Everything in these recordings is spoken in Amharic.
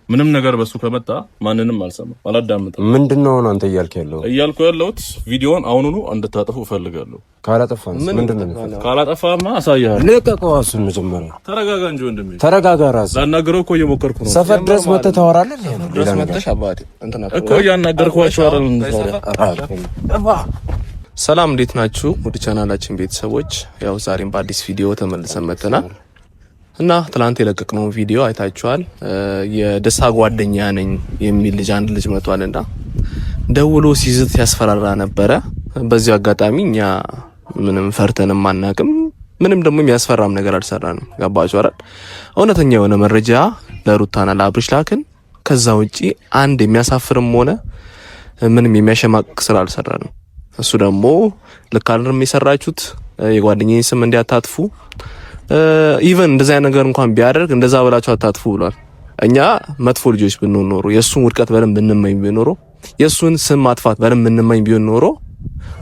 ምንም ነገር በሱ ከመጣ ማንንም አልሰማም፣ አላዳምጥም። ምንድን ነው አሁን አንተ እያልክ ያለው? እያልኩ ያለሁት ቪዲዮን አሁኑኑ እንድታጠፉ እፈልጋለሁ። ካላጠፋንስ ምንድን ነው የሚፈጠረው? ካላጠፋማ አሳይሃለሁ። ልቀቀው እሱን መጀመሪያ። ተረጋጋ እንጂ ወንድሜ፣ ተረጋጋ። ራስህ ላናግረው እኮ እየሞከርኩ ነው። ሰፈር ድረስ መተህ ታወራለህ ድረስ መተሽ አባቴ እንትና እኮ እያናገርኳቸው አይደል? ሰላም እንዴት ናችሁ? ወደ ቻናላችን ቤተሰቦች፣ ያው ዛሬም በአዲስ ቪዲዮ ተመልሰን መተናል እና ትላንት የለቀቅነውን ቪዲዮ አይታችኋል። የደስታ ጓደኛ ነኝ የሚል ልጅ አንድ ልጅ መጥቷል እና ደውሎ ሲዝት ያስፈራራ ነበረ። በዚሁ አጋጣሚ እኛ ምንም ፈርተንም አናቅም፣ ምንም ደግሞ የሚያስፈራም ነገር አልሰራንም። ገባችሁ አይደል? እውነተኛ የሆነ መረጃ ለሩታና ለአብርሽ ላክን። ከዛ ውጪ አንድ የሚያሳፍርም ሆነ ምንም የሚያሸማቅቅ ስራ አልሰራንም። እሱ ደግሞ ልክ አይደለም የሰራችሁት፣ የጓደኛዬን ስም እንዲያታጥፉ even እንደዛ አይነት ነገር እንኳን ቢያደርግ እንደዛ ብላችሁ አታጥፉ ብሏል። እኛ መጥፎ ልጆች ብንሆን ኖሮ የእሱን ውድቀት በደንብ ብንመኝ ቢሆን ኖሮ የእሱን ስም ማጥፋት በደንብ ብንመኝ ቢሆን ኖሮ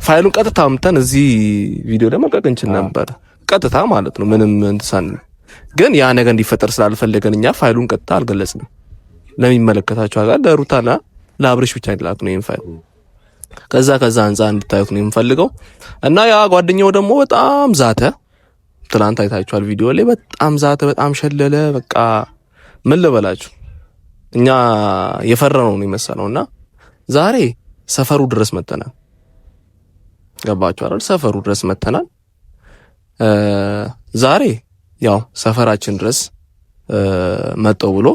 ፋይሉን ቀጥታ አምጥተን እዚህ ቪዲዮ ላይ መልቀቅ እንችል ነበር። ቀጥታ ማለት ነው፣ ምንም እንትን ሳንል። ግን ያ ነገር እንዲፈጠር ስላልፈለገን እኛ ፋይሉን ቀጥታ አልገለጽንም። ለሚመለከታቸው አካል ለሩታና ለአብርሽ ብቻ ላክ ነው ይሄን ፋይል። ከዛ አንጻር እንድታዩት ነው የምፈልገው። እና ያ ጓደኛው ደግሞ በጣም ዛተ። ትላንት አይታችኋል ቪዲዮ ላይ በጣም ዛተ፣ በጣም ሸለለ። በቃ ምን ልበላችሁ እኛ የፈራነው ነው የመሰለው። እና ዛሬ ሰፈሩ ድረስ መተናል። ገባችሁ አይደል? ሰፈሩ ድረስ መተናል። ዛሬ ያው ሰፈራችን ድረስ መጠው ብሎ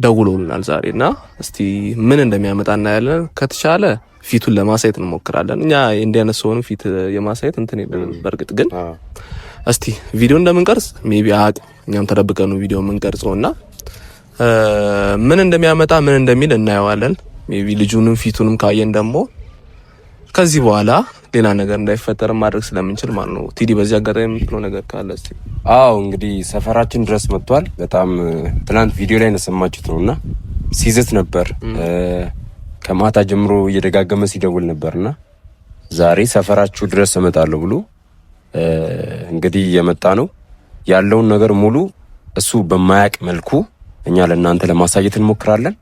ደውሎልናል ዛሬ እና እስቲ ምን እንደሚያመጣ እናያለን። ከተቻለ ፊቱን ለማሳየት እንሞክራለን። እኛ እንዲህ አይነት ሰውን ፊት የማሳየት እንትን የለንም። በእርግጥ ግን እስቲ ቪዲዮ እንደምንቀርጽ maybe አያውቅም። እኛም ተደብቀን ነው ቪዲዮ የምንቀርጸው እና ምን እንደሚያመጣ ምን እንደሚል እናየዋለን። maybe ልጁንም ፊቱንም ካየን ደግሞ ከዚህ በኋላ ሌላ ነገር እንዳይፈጠር ማድረግ ስለምንችል ማለት ነው። ቲዲ በዚህ አጋጣሚ የምትለው ነገር ካለ እስቲ። አዎ እንግዲህ ሰፈራችን ድረስ መጥቷል። በጣም ትናንት ቪዲዮ ላይ እንደሰማችሁት ነውና ሲዝት ነበር። ከማታ ጀምሮ እየደጋገመ ሲደውል ነበርና ዛሬ ሰፈራችሁ ድረስ እመጣለሁ ብሎ እንግዲህ እየመጣ ነው። ያለውን ነገር ሙሉ እሱ በማያቅ መልኩ እኛ ለእናንተ ለማሳየት እንሞክራለን።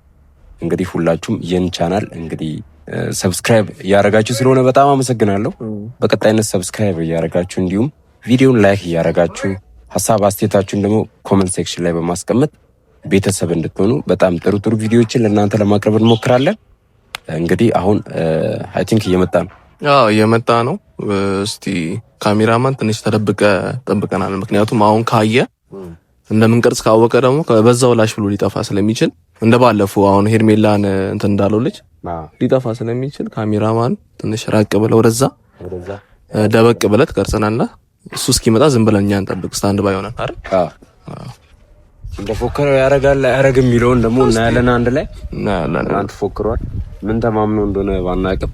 እንግዲህ ሁላችሁም ይህን ቻናል እንግዲህ subscribe እያደረጋችሁ ስለሆነ በጣም አመሰግናለሁ። በቀጣይነት subscribe እያደረጋችሁ እንዲሁም ቪዲዮን like እያደረጋችሁ ሀሳብ አስተያየታችሁን ደግሞ comment section ላይ በማስቀመጥ ቤተሰብ እንድትሆኑ በጣም ጥሩ ጥሩ ቪዲዮዎችን ለእናንተ ለማቅረብ እንሞክራለን። እንግዲህ አሁን I think እየመጣ ነው። አዎ እየመጣ ነው። እስቲ ካሜራማን ትንሽ ተደብቀ ጠብቀናል። ምክንያቱም አሁን ካየ እንደምንቀርጽ ካወቀ ደግሞ በዛው ላሽ ብሎ ሊጠፋ ስለሚችል እንደ ባለፈው አሁን ሄርሜላን እንትን እንዳለው ልጅ ሊጠፋ ስለሚችል ካሜራማን ትንሽ ራቅ ብለ ወደዛ ደበቅ ብለ ትቀርጸናለህ። እሱ እስኪመጣ ዝም ብለን እኛ እንጠብቅ። stand by ሆነን አይደል? እንደ ፎከረው ያረጋል አያረግም የሚለውን ደግሞ እናያለን። አንድ ላይ እናያለን። ትናንት ፎክሯል። ምን ተማምኖ እንደሆነ ባናቅም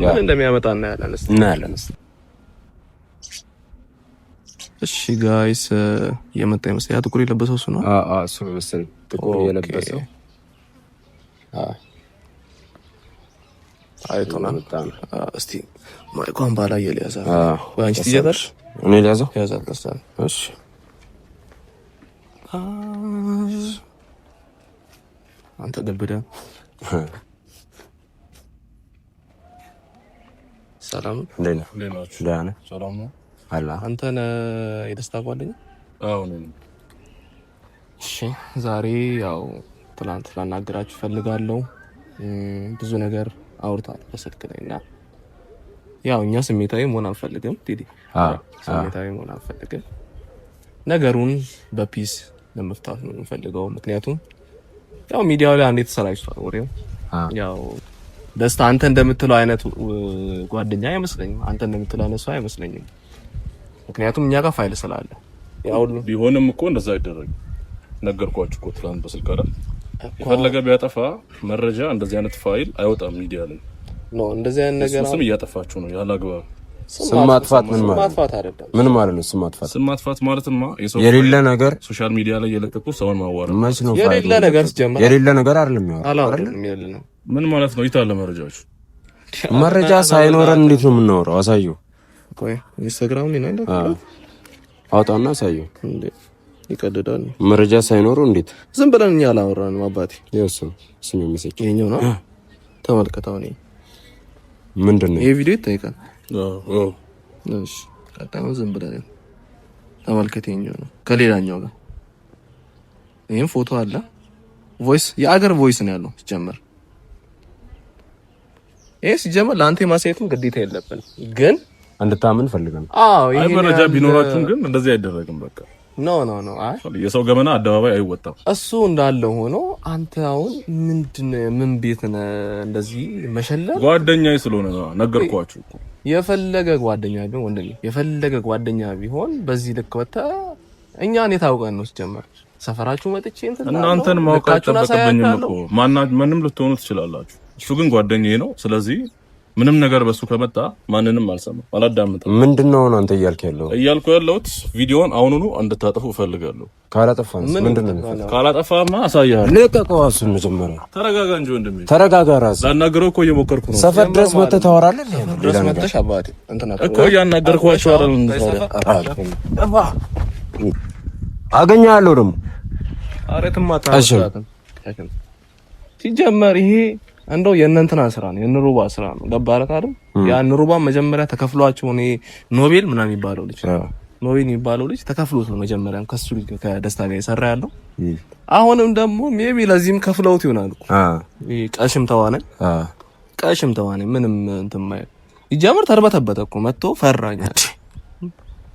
ምን እንደሚያመጣ እናያለን። እስኪ እናያለን። እስኪ እሺ guys እየመጣ ይመስላል። ያ ጥቁር የለበሰው እሱ ነው። አዎ እሱ ነው መሰለኝ ጥቁር የለበሰው። አይቶናል። እስቲ ማይኳን ባላየ ሊያዛት ወይ አንቺ ትይዣታለሽ? እኔ ሊያዘው ያዛት ቀስታል። እሺ አንተ ገብደ ሰላም እንዴት ነህ? ደህና ነህ? ሰላም ነው። አላ አንተ ነህ የደስታ ጓደኛ? አዎ እኔ ነኝ። እሺ ዛሬ ያው ትላንት ላናገራችሁ ፈልጋለሁ። ብዙ ነገር አውርታል በስልክ ላይ እና ያው እኛ ስሜታዊ መሆን አንፈልግም። ቴዲ ስሜታዊ መሆን አንፈልግም። ነገሩን በ peace ለመፍታት ነው የምንፈልገው። ምክንያቱም ያው ሚዲያው ላይ አንዴ ተሰራጭቷል ወሬው። ያው ደስታ አንተ እንደምትለው አይነት ጓደኛ አይመስለኝም። አንተ እንደምትለው አይነት ሰው አይመስለኝም። ምክንያቱም እኛ ጋር ፋይል ስላለ ያው ሁሉ ቢሆንም እኮ እንደዛ አይደረግም። ነገርኳችሁ እኮ ትናንት በስልክ አይደል? የፈለገ ቢያጠፋ መረጃ እንደዚህ አይነት ፋይል አይወጣም ሚዲያ ላይ። no እንደዚህ አይነት ነገር ስም እያጠፋችሁ ነው ያለ አግባብ። ስም ማጥፋት ምን ማለት ነው? ማጥፋት አይደለም። ምን ማለት ነው? ስም ማጥፋት ስም ማጥፋት ማለትማ የሰው የሌለ ነገር social media ላይ የለቀቁ ሰውን ማዋረድ መች ነው? የሌለ ነገር ሲጀመር የሌለ ነገር አይደለም የሚያወራው። አላወራም። የሌለ ነው ምን ማለት ነው? የት አለ መረጃዎቹ? መረጃ ሳይኖረን እንዴት ነው የምናወራው? አሳየው። ቆይ ኢንስታግራም ላይ ነው እንዴ? አውጣና አሳየው። እንዴ ይቀልዳል። መረጃ ሳይኖረው እንዴት ዝም ብለን እኛ አላወራንም አባቴ። የሱ ስሙ message ይሄኛው ነው። ተመልከተው። እኔ ምንድን ነው ይሄ ቪዲዮ ይጠይቃል። እሺ ቀጣዩ ዝም ብለን ተመልከት። ይሄኛው ነው ከሌላኛው ጋር። ይሄም ፎቶ አለ። voice የአገር voice ነው ያለው ሲጀመር። ይሄ ሲጀመር ለአንተ ማሳየትም ግዴታ የለብን ግን እንድታምን ፈልገን። አዎ አይ መረጃ ቢኖራችሁም ግን እንደዚህ አይደረግም። በቃ no no no፣ አይ የሰው ገመና አደባባይ አይወጣም። እሱ እንዳለ ሆኖ አንተ አሁን ምንድን ምን ቤት ነህ እንደዚህ መሸለም? ጓደኛዬ ስለሆነ ነው ነገርኳችሁ እኮ። የፈለገ ጓደኛ ቢሆን ወንድሜ፣ የፈለገ ጓደኛ ቢሆን በዚህ ልክ ወጥተህ እኛን የታውቀን ነው ሲጀመር። ሰፈራችሁ መጥቼ እንትን እናንተን ማወቅ አይጠበቅብኝም እኮ ማንም ልትሆኑ ትችላላችሁ። እሱ ግን ጓደኛዬ ነው። ስለዚህ ምንም ነገር በሱ ከመጣ ማንንም አልሰማም፣ አላዳምጥም። ምንድነው አሁን አንተ እያልክ ያለው? እያልኩ ያለሁት ቪዲዮን አሁኑኑ እንድታጠፉ እፈልጋለሁ። ካላጠፋንስ ምንድነው የሚፈልገው? ካላጠፋማ አሳይሃለሁ። ልቀቀው እሱን መጀመሪያ። ተረጋጋ እንጂ ወንድሜ፣ ተረጋጋ። ራስህ ላናግረው እኮ እየሞከርኩ ነው። ሰፈር ድረስ መተህ ታወራለህ ድረስ መተሽ አባቴ እንትና እኮ እያናገርኳቸው አይደል? አገኘሃለሁ ደግሞ። ኧረ ሲጀመር ይሄ እንደው የእነንትና ስራ ነው፣ የነሩባ ስራ ነው። ገባህ አይደል? ያ ሩባ መጀመሪያ ተከፍሏቸው እኔ ኖቤል ምናምን የሚባለው ልጅ ኖቤል የሚባለው ልጅ ተከፍሎት ነው መጀመሪያ ከሱ ልጅ ከደስታ ጋር የሰራ ያለው። አሁንም ደግሞ maybe ለዚህም ከፍለውት ይሆናል እኮ። ይሄ ቀሽም ተዋናይ ቀሽም ተዋናይ ምንም እንትን ማይል ይጀምር ተርበተበተ እኮ መጥቶ ፈራኝ።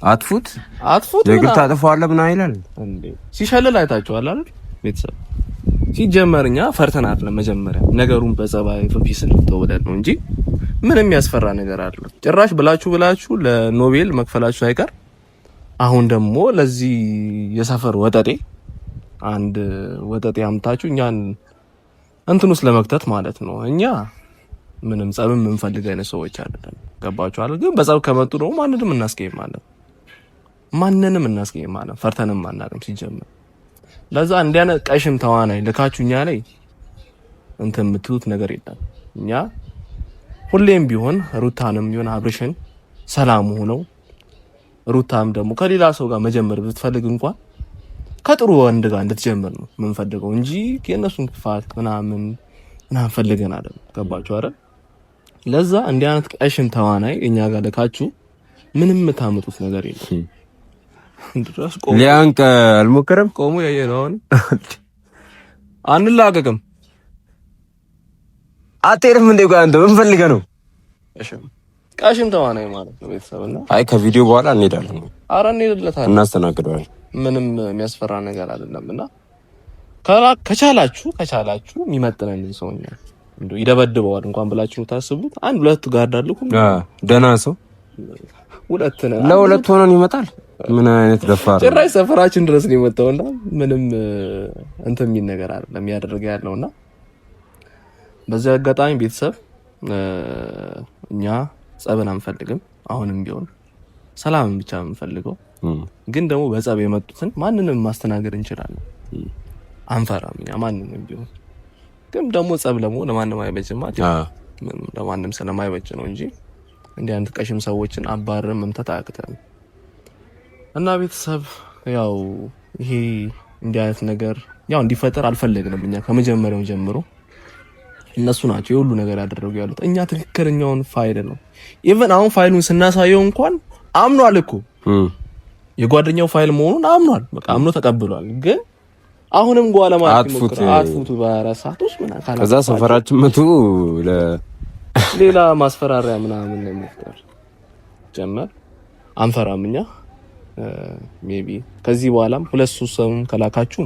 አጥፉት አጥፉት የግድ ታጥፈዋለህ ምናምን ይላል እንዴ። ሲሸልል አይታችኋል አይደል ቤተሰብ ሲጀመር እኛ ፈርተን አይደለም መጀመሪያ ነገሩን በጸባይ በ peace እንተው ብለን ነው እንጂ ምንም ያስፈራ ነገር አይደለም። ጭራሽ ብላችሁ ብላችሁ ለኖቤል መክፈላችሁ አይቀር አሁን ደግሞ ለዚህ የሰፈር ወጠጤ አንድ ወጠጤ አምታችሁ እኛን እንትን ውስጥ ለመክተት ማለት ነው። እኛ ምንም ጸብም የምንፈልግ አይነት ሰዎች አይደለም። ገባችሁ አይደል? ግን በጸብ ከመጡ ደግሞ ማንንም እናስቀይማለን፣ ማንንም እናስቀይማለን። ፈርተንም አናውቅም ሲጀመር ለዛ እንዲህ አይነት ቀሽም ተዋናይ ልካችሁ እኛ ላይ እንትን የምትሉት ነገር የለም። እኛ ሁሌም ቢሆን ሩታንም ቢሆን አብርሽን ሰላም ሆነው ሩታም ደግሞ ከሌላ ሰው ጋር መጀመር ብትፈልግ እንኳን ከጥሩ ወንድ ጋር እንድትጀምር ነው የምንፈልገው እንጂ የእነሱን ክፋት ምናምን ምናምን ፈልገን አይደለም። ገባችሁ አይደል? ለዛ እንዲህ አይነት ቀሽም ተዋናይ እኛ ጋር ልካችሁ ምንም የምታመጡት ነገር የለም። ሊያንቅ አልሞከረም። ቆሞ ያየ ነው። አሁን አንላቀቅም። አትሄድም እንዴ? ቆይ አንተ ምን ፈልገህ ነው? ቀሽም ተዋናይ ማለት ነው ቤተሰብና። አይ ከቪዲዮ በኋላ እንሄዳለን። ኧረ እንሄድለታለን፣ እናስተናግደዋለን። ምንም የሚያስፈራ ነገር አይደለም። እና ከቻላችሁ ከቻላችሁ የሚመጥነን ሰው እኛ እንደው ይደበድበዋል እንኳን ብላችሁ ታስቡት። አንድ ሁለት ጋርድ አልኩም ደህና ሰው ሁለት ነው ለሁለት ሆነን ይመጣል። ምን አይነት ደፋር ጭራሽ ሰፈራችን ድረስ ነው የመጣውና ምንም እንትን የሚል ነገር አይደለም እያደረገ ያለውና በዚህ አጋጣሚ ቤተሰብ እኛ ጸብን አንፈልግም። አሁንም ቢሆን ሰላምን ብቻ የምንፈልገው ግን ደግሞ በጸብ የመጡትን ማንንም ማስተናገድ እንችላለን። አንፈራም እኛ ማንንም ቢሆን ግን ደግሞ ጸብ ደግሞ ለማንም አይበጅም፣ ለማንም ስለማይበጅ ነው እንጂ እንዲህ አይነት ቀሽም ሰዎችን አባረን መምታት አያቅተንም። እና ቤተሰብ ያው ይሄ እንዲህ አይነት ነገር ያው እንዲፈጠር አልፈለግንም እኛ ከመጀመሪያው ጀምሮ። እነሱ ናቸው የሁሉ ነገር ያደረጉ ያሉት። እኛ ትክክለኛውን ፋይል ነው even አሁን ፋይሉን ስናሳየው እንኳን አምኗል እኮ የጓደኛው ፋይል መሆኑን አምኗል። በቃ አምኖ ተቀብሏል። ግን አሁንም ጓ ለማለት ይሞክራል። አጥፉት በአራት ሰዓት ውስጥ ምናምን ከዛ ሰፈራችን መቱ ሌላ ማስፈራሪያ ምናምን ነው የሚፈጠር ጀመር። አንፈራም እኛ maybe ከዚህ በኋላም ሁለት ሶስት ሰውም ከላካችሁ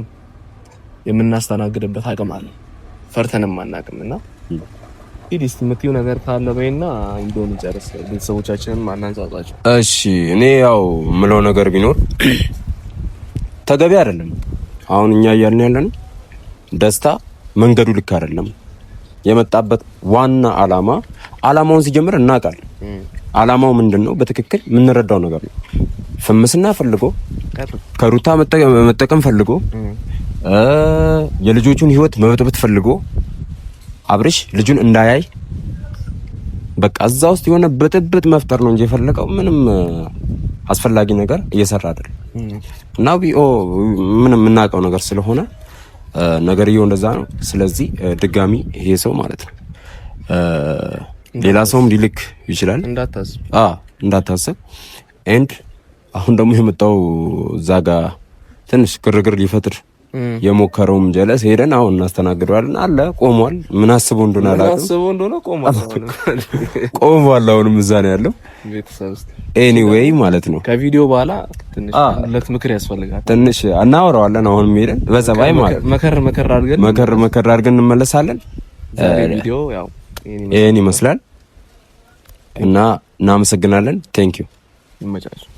የምናስተናግድበት አቅም አለ። ፈርተንም አናውቅም። እና ሂድ እስኪ የምትይው ነገር ካለ በይና እንደሆነ ጨርስ። ቤተሰቦቻችንን ማናንጻጻቸው። እሺ እኔ ያው የምለው ነገር ቢኖር ተገቢ አይደለም። አሁን እኛ እያልን ያለን ደስታ መንገዱ ልክ አይደለም። የመጣበት ዋና አላማ አላማውን ሲጀምር እናውቃለን። አላማው ምንድን ነው? በትክክል የምንረዳው ነገር ነው። ፍምስና ፈልጎ ከሩታ መጠቀም ፈልጎ የልጆቹን ህይወት መበጥበጥ ፈልጎ አብርሽ ልጁን እንዳያይ በቃ እዛ ውስጥ የሆነ ብጥብጥ መፍጠር ነው እንጂ የፈለገው ምንም አስፈላጊ ነገር እየሰራ አይደለም። እና ቢኦ ምንም የምናውቀው ነገር ስለሆነ ነገርየው እንደዛ ነው። ስለዚህ ድጋሚ ይሄ ሰው ማለት ነው ሌላ ሰውም ሊልክ ይችላል፣ እንዳታስብ። And አሁን ደግሞ የመጣው እዛ ጋ ትንሽ ግርግር ሊፈጥር የሞከረውም ጀለስ ሄደን አሁን እናስተናግደዋለን አለ። ቆሟል። ምን አስበው እንደሆነ አላውቅም። ቆሟል። አሁንም እዛ ነው ያለው። Anyway ማለት ነው ከቪዲዮ በኋላ ትንሽ ሁለት ምክር ያስፈልጋል። ትንሽ እናወራዋለን። አሁንም ሄደን በጸባይ ማለት መከር መከር አድርገን መከር መከር አድርገን እንመለሳለን። ቪዲዮ ያው ይሄን ይመስላል እና እናመሰግናለን። Thank you። ይመቻችሁ።